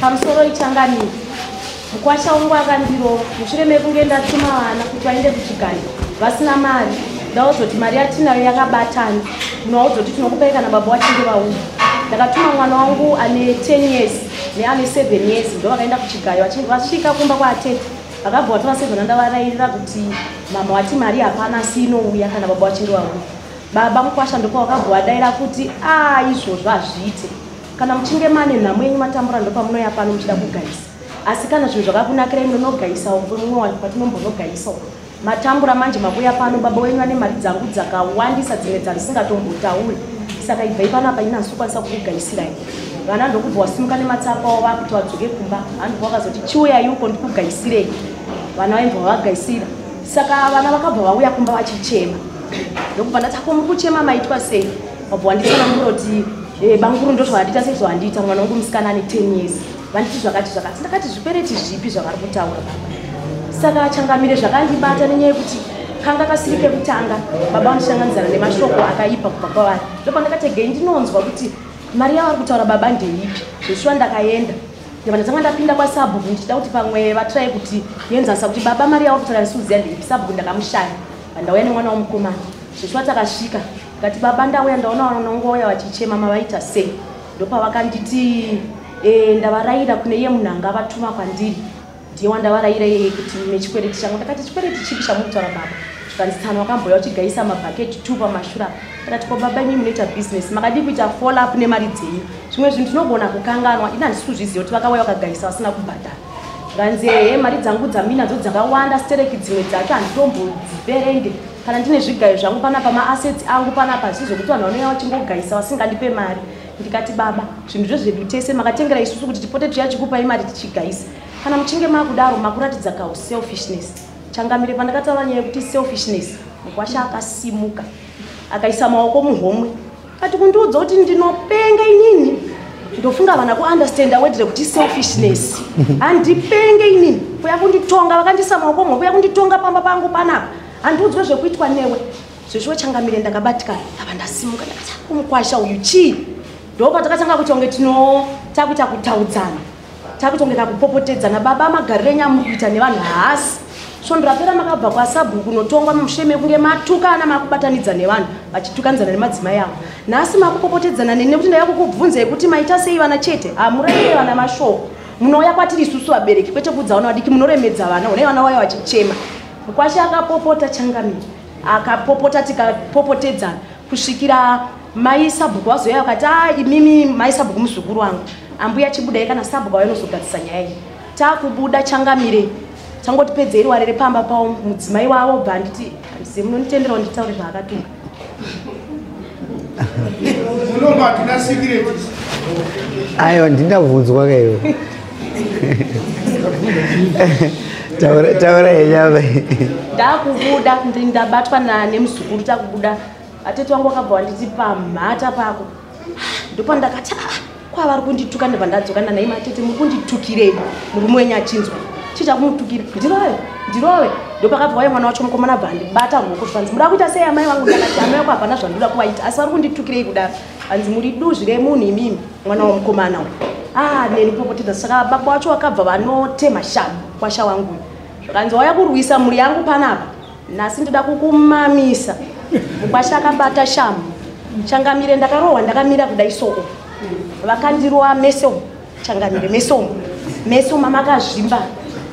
Pamusoro ichanganiro. Mukwasha wangu akandirova mushure mekunge ndatuma vana kuti vaende kuchigayo vasina mari. Ndauzoti mari yatinayo yakabatana, munovaudza kuti tinokupai kana baba vachinge vauya. Ndakatuma mwana wangu ane 10 years neane 7 years, ndo vakaenda kuchigayo. Vachinge vasvika kumba kwaatete, vakabva vatora sezvana ndavarairira kuti mama wati mari hapana asi inouya kana baba vachinge vauya. Baba mukwasha ndopavakabva vadaira kuti a izvozvo hazviite, kana muchinge mane nhamo yenyu matambura ndopamunoya pano muchida kugaisa, asi kana zvinhu zvakakunakirai munonogaisawo mumwe kwatinombonogaisawo. Matambura manje makuya pano, baba wenyu vane mari dzangu dzakawandisa dzimwe dzandisingatombotauri, saka ibvai panapa, ini handisi kukugaisirai. Vana ndokubva wasimuka nematsapa avo vakuti vadzoke kumba. Handibva vakazoti chiuyai uko ndikugaisirei. Vana vaibva vagaisira, saka vana vakabva vauya kumba vachichema. Ndokubva ndati ako muri kuchema maitwa sei? Vabva wanditsanangura kuti banguru ndozvavandiita sei, zvavandiita. Mwana wangu musikana ane 10 years vanditi zvakati zvakati. Ndakati zvikwereti zvipi zvavari kutaura baba? Saka changamire, zvakandibata nenyaya yekuti kanga kasiri kekutanga baba vandishanganidzana nemashoko akaipa kubva kwavari. Ndopandakategei ndinonzwa kuti mari yavari kutaura baba ndeipi. Zveshuwa ndakaenda, ndibva ndatanga ndapinda kwasabhuku ndichida kuti pamwe vatrai kuti yenzanisa kuti baba mari yavari kutaura ndisiuziya ndeipi. Sabhuku ndakamushaya, ndauya nemwana womukomana. Zveshuwa takasvika, ndikati baba ndauya, ndaona vana vangu vauya vachichema, mavaita sei? Ndopavakanditi ndavaraira kune iye munhu anga vatuma kwandiri, ndiye wandavaraira iyeye kuti nechikwereti changu. Ndakati chikwereti chipi chamuri kutaura baba? Zvikanzi tsano wakamboya uchigaisa mabhaketi 2 pamashure apa. Ndakati ko baba imi munoita bhizinesi, makadii kuita follow up nemari dzenyu? Zvimwe zvinhu tinogona kukanganwa, ini handisi kuzviziva kuti vakauya vakagaisa vasina kubhadhara. Nganzi ehe, mari dzangu dzaminadzo dzakawanda stereki, dzimwe dzacho handitombodziverenge. Kana ndine zvigayo zvangu panapa, maassets angu panapa, zvisi zvokuti vanhu vanouya vachingogaisa vasingandipe mari. Ndikati baba, zvinhu zvezvedu tese, makatengera isusu kuti tipote tiya chikupai mari tichigaisa. Kana muchinge makudaro makuratidza kauselfishness. Changamire, pandakataura nyaya yekuti selfishness, mukwasha akasimuka akaisa maoko muhomwe ati kundiudza kuti ndinopenga inini. Ndofunga vana kuunderstanda word rekuti selfishness. Handipenge inini, kuya kunditonga vakandisa maoko muhomwe, kuya kunditonga pamba pangu panapa, handiudzwe zvekuitwa newe. Zveshuwa changamire, ndakabatikana, ndava ndasimuka, ndakati kumukwasha uyu chii? Ndopatakatanga kuita kunge tino takuita kutaudzana, takuita kunge kakupopotedzana. Baba, magariro enyu amuri kuita nevanhu haasi. Svondo rapera makabva kwasabhuku kunotongwa mushure mekunge matukana, makubatanidza nevanhu vachitukanidzana nemadzimai avo. Nhasi makupopotedzana neni nekuti ndaiva kukubvunzai kuti maita sei vana chete. Hamuraire vana mashoko, munouya kwatiri isusu vabereki, kwete kuudza vana vadiki. Munoremedza vana, honai vana vauya vachichema. Mukwasha akapopota changamire, akapopota, tikapopotedzana kusvikira mai sabhuku vazoya vakati a imimi mai sabhuku, muzukuru wangu ambuya chibudai, kana sabhuku auya unozogadzisa nyaya iyi. Takubuda changamire, tangoti pedzei ruware repamba pavo, mudzimai wavo bva anditi handizivi, munonditenderawo nditaure zvaakatuka? Munomba hatina secret. Aiwa, ndingabvunzwa kaiwe. Taura, taura yenyama. Ndakubuda, ndabatwa nemuzukuru, takubuda, atete wangu wakabva wanditi pamhata pako. Ndopandakati ah, kwavari kundituka. Ndobva ndadzoka, ndanai matete, muri kunditukirei murume wenyu achinzwa? Chicha kumutukira, ndirove, ndirove. Ndopakabva wauya mwana wacho mukomana, bva andibata ruoko, zvikanzi muda kuita sei amai vangu? Ndakati amai vako hapana zvandoda kuvaita, asi vari kunditukirei kudaro? Hanzi muri duzvi remunhu imimi, mwana wamukomana uyu. Ah, neni kupopotedza. Saka baba wacho wakabva vanotema shamu kwasha wangu uyu, zvakanzi wauya kurwisa mhuri yangu panapa nhasi ndoda kukumamisa. Mukwasha akabata shamu changamire, ndakarohwa ndakamira kudai soko, vakandirova meso changamire, meso meso mamakazvimba.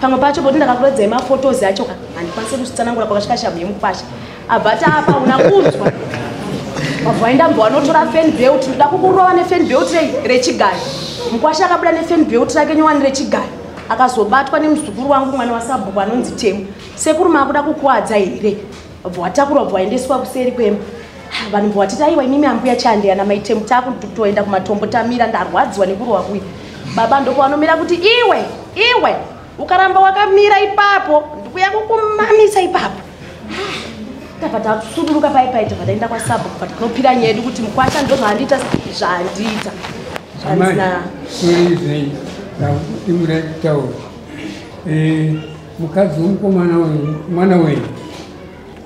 Pamwe pacho poti ndakakuradzai maphotos acho ka, handikwanisi kuzvitsanangura kwakasvika shamu yemukwasha. Abva ati apa una kunzwa, wabva waenda mbwa wanotora fan belt, ndoda kukurova nefan belt rei rechigayo. Mukwasha akabuda nefan belt rake nyowani rechigayo, akazobatwa nemuzukuru wangu mwana wasabhuku anonzi Temu. Sekuru, makuda kukuwadza here? Bva watakurwa, bva waendeswa kuseri kwemba. Vanhu bva watiti aiwa imimi ambuya chande ana maitemu, takutoenda kumatombo, tamira, ndarwadziwa nekurohwa kuya. Baba ndopavanomira kuti iwe iwe ukaramba wakamira ipapo ndikuya kukumamisa ipapo. Tabva tasuduruka pai pai, tabva taenda kwasabhuku, bva tinopira nyaya yedu kuti mukwasha ndo zvaandiita zvaandiita. Amai, zvanzina sorry, ndakudimurai kutaura. Mukadzi womukomana uyu mwana wenyu?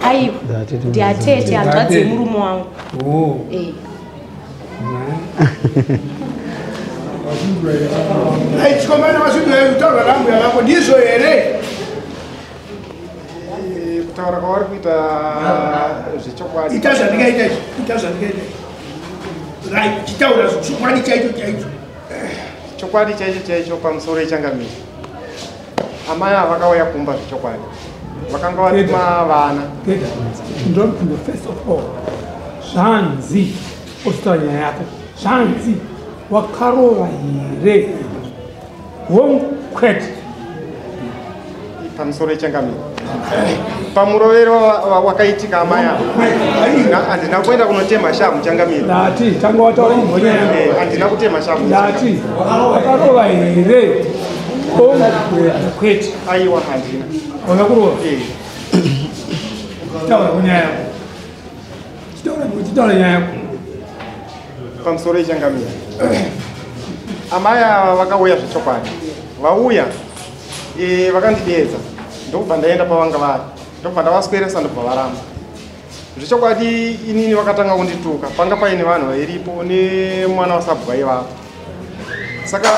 Aiwa, Ndatete. ndiatete, hanzvadzi yemurume wangu. Oh. Eh. Chikomana wazvindura here kutaura naambuya vako ndizvo here? Kutaura kwavari kuita zvechokwadi. Ita zvandingaita izvi, ita zvandingaita izvi. Right, chitaura chokwadi chaicho chaicho. Chokwadi chaicho chaicho pamusoro echangamire. Amai ava vakauya kumba zvechokwadi. Vakanga vatuma vana. Ndinobvunza first of all, zvanzi ositaura nyaya yako, zvanzi wakarova here? Hongu kwete. Pamusoro echangamire. Pamurovero wakaitika amai ava. Handina kuenda kunotema shamu changamire. Ndati tanga wataura nyaya yako. Handina kutema shamu. Ndati wakarova here? Hongu kwete. Aiwa handina. Wakakurova? Chitaura nyaya yako. Chitaura nyaya yako. Pamusoro echangamire. Amai ava vakauya zvechokwadi. Vauya vakandideedza. Ndokubva ndaenda pavanga vari. Ndokubva ndavasweresa ndobva varamba. Zvechokwadi inini vakatanga kundituka. Panga paine vanhu vairipo nemwana wasabwa ivavo. Saka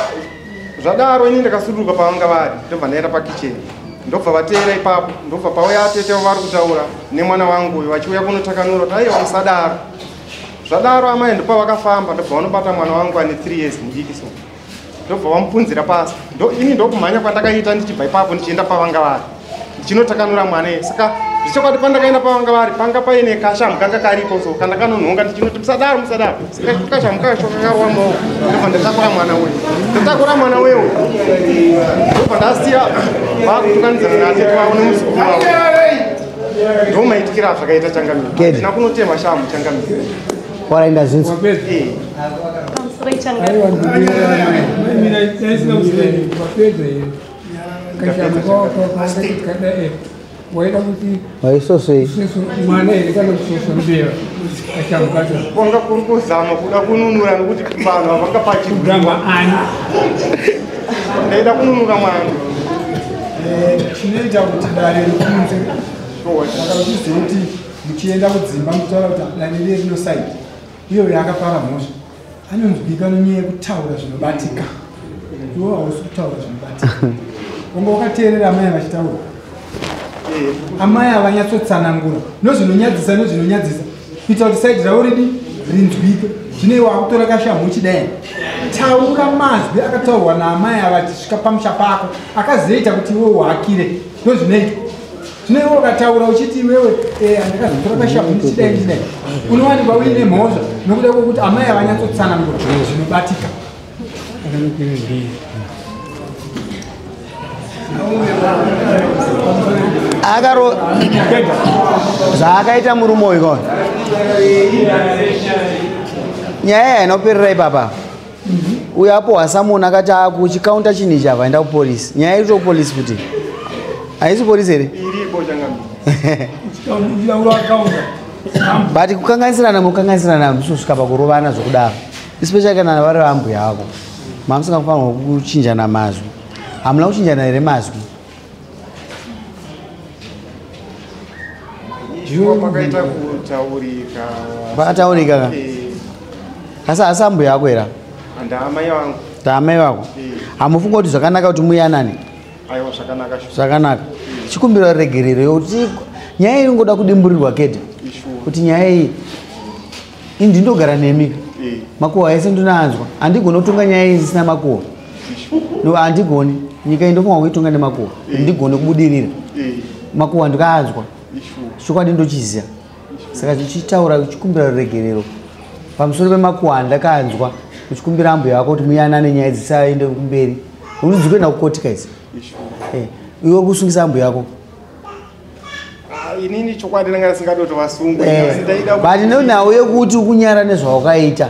zvadaro inini ndakasuduruka pavanga vari. Ndobva ndaenda pakicheni. Ndobva vateera ipapo. Ndobva pauya atete vari kutaura nemwana wangu uyu vachiuya kunotakanura kuti aiwa musadaro. Zvadaro amai ndopa vakafamba ndobva vanobata mwana wangu ane 3 years mudiki so. Ndobva vamupunzira pasi. Ini ndokumhanya kwandakaita ndichibva ipapo ndichienda pavanga vari. Ndichinotakanura mwana iye. Saka zvichokwadi pandakaenda pavanga vari panga paine kashamu kanga karipo so kandakanonhonga ndichinoti musadaro musadaro. Saka kashamu kacho kakarwa maoko. Ndobva ndatakura mwana uyu. Ndatakura mwana uyu. Ndobva ndasiya vakutukanidzana natete vavo nemuzukuru wavo. Ndomaitikira zvakaita changamire. Handina kunotema shamu changamire. Waraenda zvinzwa. Pamusoro echangamire. Waisosei. Kwanga kuri kuzama kuda kununura nekuti vanhu havanga pachigamba ani. Ndaida kununura mwana. Chinoita kuti dare rikunze. Saka uchiziva kuti muchienda kudzimba muchitaura kuti dare riye rino side. Iyo yakapara mhosva. Anonzwika nenyaya yekutaura zvinobatika. Iwe hausi kutaura zvinobatika. Wanga wakateerera amai vachitaura. Amai havanyatsotsanangura nozvinonyadzisa nozvinonyadzisa kuita kuti saidi ravo ridi rinzwike. Zvino iwe wakutora kashamhu uchidai. Taura mazwi akataurwa naamai ava achisvika pamusha pako akazoita kuti iwe uhakire. Ndozvinoitwa. Zvino iwe ukataura uchiti iwewe ndakazotora kashamhu ndichidai ndichidai, unowanikwa uine mhosva nokuda kwekuti amai havanyatsotsanangura zvinobatika. Akaro zvaakaita murume uyu kona. Nyaya inoperera ipapa. Uyo apo wasamuna akati akuchikaunta chinhu ichi apa enda kupolisi. Nyaya iri kupolisi kuti. Haisi polisi here? Iripo changamire. But kukanganisirana mukanganisirana musosvika pakurovana zvokudaro. Especially kana vari vambuya vako. Mamusingafanirwa kuchinjana mazwi. Hamuna kuchinjana here mazwi? Pakaita kutaurika. Pakataurika ka? Asi asi ambuya yako here? Ndaamai vangu. Ndaamai vako. Hamufunga kuti zvakanaka kuti muyanane? Aiwa zvakanaka. Zvakanaka. Chikumbiro regerero yokuti nyaya iyi ingoda kudimburirwa kete. Kuti nyaya iyi indindogara nemi. Makuhwa ese ndinanzwa. Handigoni kutonga nyaya iyi isina makuhwa. No, handigoni. Nyika iyi ndofunga kuitonga nemakuhwa. Ndigone kubudirira. Makuhwa ndikaanzwa. Chokwadi ndochiziya. Saka tichitaura tichikumbira ruregerero pamusoro pemakuhwa andakanzwa uchikumbira ambuya vako kuti muyanane nyaya dzisaende kumberi. Nokuti dziri kuenda kukotika idzi. Iwe uri kusungisa ambuya vako. Inini chokwadi ndanga ndisingadi kuti vasungwe. But nenhau yekuti ukunyara nezvawakaita.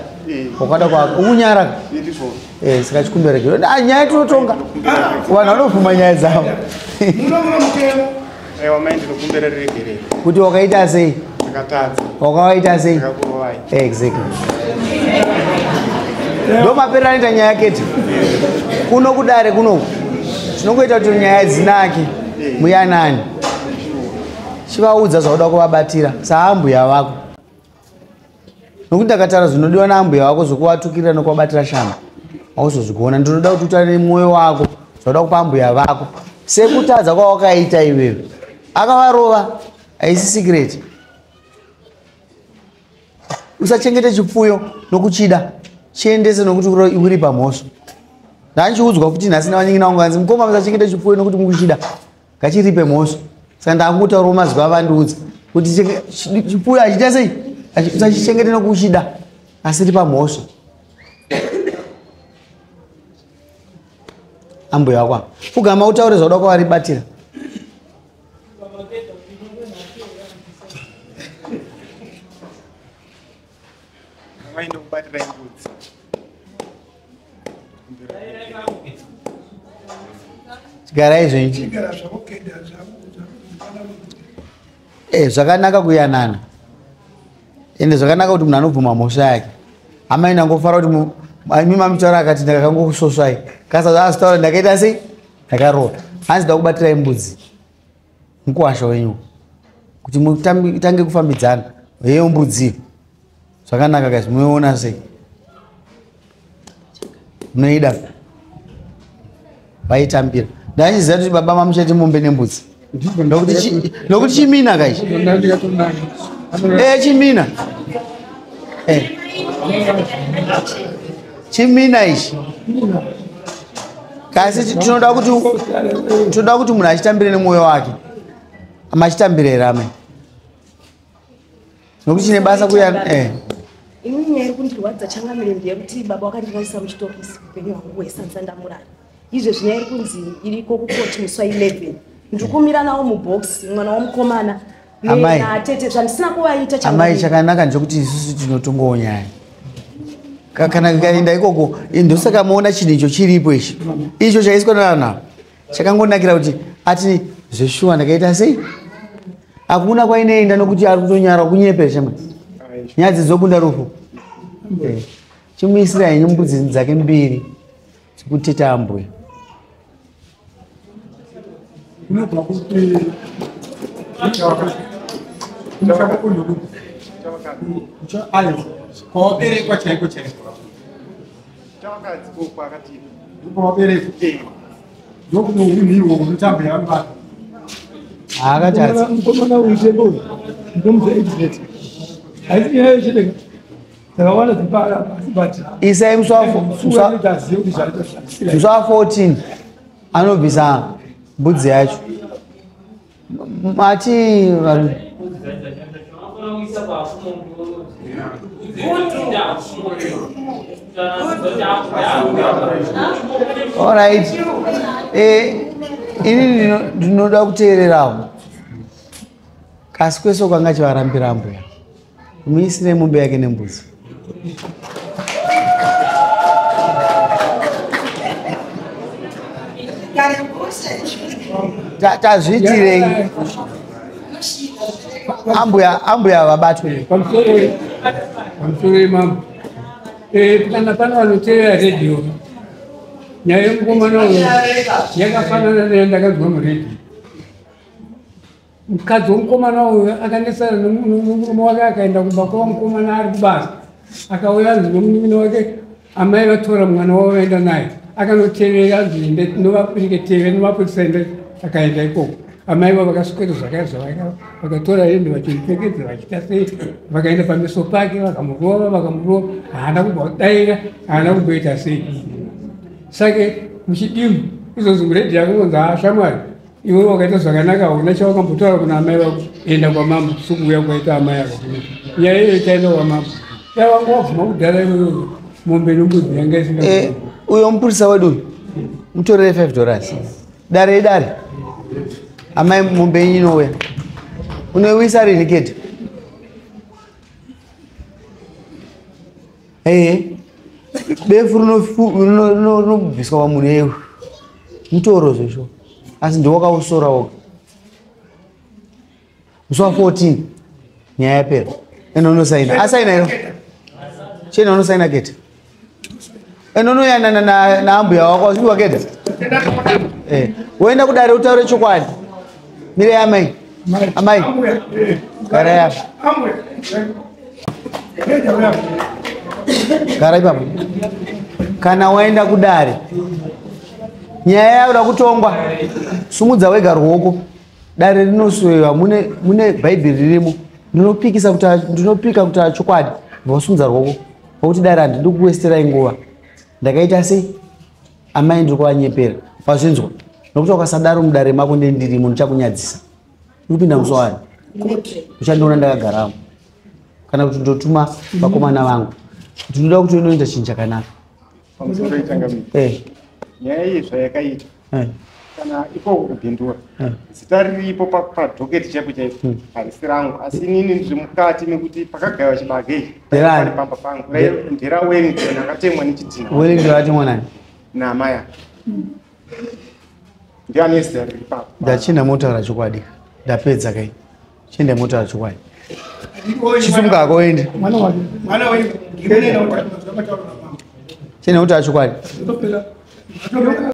Wakada kwako ukunyara. Saka chikumbira ruregerero. Nyaya tinotonga. Vanhu vanobvuma nyaya dzavo. Muno mutemo. Aiwa mai ndinokumbira ruregerero. Kuti wakaita sei? Ndakatadza. Wakaita sei? Ndakakurovai. Exactly. Ndo maperero anoita nyaya kete. Kuno kudare kunoku. Tinongoita kuti nyaya dzinake muyanani. Chivaudza zvauda kuvabatira saambuya vako. Nokuti ndakataura zvinodiwa naambuya vako zvokuvatukirira nokuvabatira shamba. Hauzozvigona. Ndinoda kuti utare nemwoyo wako, zvoda kupa ambuya vako sekutadza kwawakaita iwewe. Akavarova haisi secret. Usachengete chipfuyo nokuchida, chiendese nokuti uri pamhosva. Ndanchiudzwa futi nhasi navanin'ina vangu hanzi mukoma musachengete chipfuyo nokuti mukuchida, ngachiripe mhosva. Saka ndakutaurawo mazwi avandiudza kuti chipfuyo achiita sei, usachichengete nokuchida asi ripa mhosva. Ambuya wako apa pfugama utaure zvauda kwavaribatira. Garai zvenyu. Zvakanaka kuyanana, ende zvakanaka kuti munhu anobvuma mhosva yake. Amai ndangofara kuti imi mamitaura akati ndakangokusvosvai kasa azitaura ndakaita sei, ndakarova. Hanzi ndakubatirai mbudzi mukuwasha wenyu kuti mutange kufambidzana heyo mbudzi. Zvakanaka guys, munoiona sei? Munoida? Vaitambira. Ndachiziva kuti baba mamuchati mombe nembudzi. Nokuti chimina kaichi. Chimina. Chimina ichi. Kasi tinoda kuti munhu achitambire nemwoyo wake. Amachitambire here amai? Nokuti chine basa kuya. Inini nyaya iri kundirwadza changamire ndeyekuti baba wakandivaisa muchitokisi upenyu hwangu hwese ndisandamurara. Izvezvi nyaya iri kunzi iriko kukoti musi wa 11. Ndiri kumira nawo mubhokisi mwana womukomana natete zvandisina kuvaita. Amai, chakanaka ndechekuti isusu tinotongowo nyaya. Kana ikaenda ikoko ndosaka maona chinhu icho chiripo ichi. Icho chaiswa navanhu ava chakangonakira kuti ati zveshuwa ndakaita sei. Hakuna kwainoenda nokuti ari kutonyara kunyepera shamwari. Nyadzi dzokunda rufu. Chimuisira henyu mbudzi dzake mbiri dzekuteta ambuya. Kwawaberekwa chaiko chaiko. Kwawaberekwa. Ndokunohunhiwo unotambo yavanobata. Haakatadza. Mukomana uitembo uyu ndomudza exit. Haisi nyaya yechideka. Dzakawanda dzipara pasi but isai musi wa 14 anobvisa mbudzi yacho. Mati varume. All right. Ini ndinoda kuteererawo. Kasi kwese kwanga chivarambira ambuya. Muisire mombe yake nembudzi. Tazviitirei. Ambuya vabatwe. Pamusoro mambo. Kana pane vanoteerera redhiyo, nyaya yemukomana uyu yakafanana neyandakanzwa muredhiyo. Mukadzi womukomana uyu akanesana nomurume wake akaenda kumba kwamukomana ari kubasa. Akauya anzi nomunin'ina wake amai vatora mwana wavo vaenda naye. Akanotevera anzi novapurike novapurisa ende akaenda ikoko. Amai vavo vakaswera zvakazvavaka vakatora hembe vachimupfekedza vachiita sei, vakaenda pameso pake vakamurova, haana kumbodaira, haana kumboita sei. Saka muchidimu izvozvi muredhiyo akangonzi shamwari iwe wakaita zvakanaka hauna chawakambotaura kuna amai vako, enda kwamambo sokuuya kwaita amai ava kuno. Nyaya iyoyo itaenda kwamambo. Dai wanga wabvuma kudhara iwewe mombe nembudzi yanga isinga. Uyo mupurisa wedu uyu mutorere $5. Dare idare. Amai mombe yenyu inouya. Unoiwisa rini kete? Befu rinobviswa pamunhu ewe. Mutoro zvesho. Asi ndiwakausora woga. Musi wa 14 nyaya yapera. Ende unosaina. Asaina here? Chena unosaina kete. Ende unoyanana naambuya wako waziwa kete. Woenda kudare utaure chokwadi. Mire amai. Amai. Garai apa. Garai ipapo. Kana waenda kudare, nyaya yakuda kutongwa, sumudza wega ruoko. Dare rinosuwewa, mune bhaibheri ririmo. Ndinopikisa kuti ndinopika kuti chokwadi. Bva wasumudza ruoko. Pakuti dare handidi kuwesterai nguva. Ndakaita sei? Amai ndiri kuvanyepera. Wazvinzwa? Nokuti ukasadaro mudare mako ndendirimo ndichakunyadzisa. Uri kupinda musi wani? Uchandiona ndakagaramo. Kana kuti ndotuma vakomana vangu. Ndinoda kuti unoita chinhu chakanaka. Pamusoro ichangamire. Nyaya iyi zvayakaita, kana ikoko kuBindura, zita riripo padhoketi chaipo chaipo harisi rangu, asi inini ndiri mukati mekuti pakagayiwa chibage ichi Nderani? pari pamba pangu. NderaWellington akatemwa nechidhina. Wellington atemwa nani? Naamai ake, ndiane zita riri papo. Ndachinda motaura chokwadi. Ndapedza kai. Chienda motaura chokwadi. Chisumuka hako uende. Mwana wake, mwana wenyu ndimunena kuti zvakataura namama. Chienda motaura chokwadi. Zvatopera, zvatopera.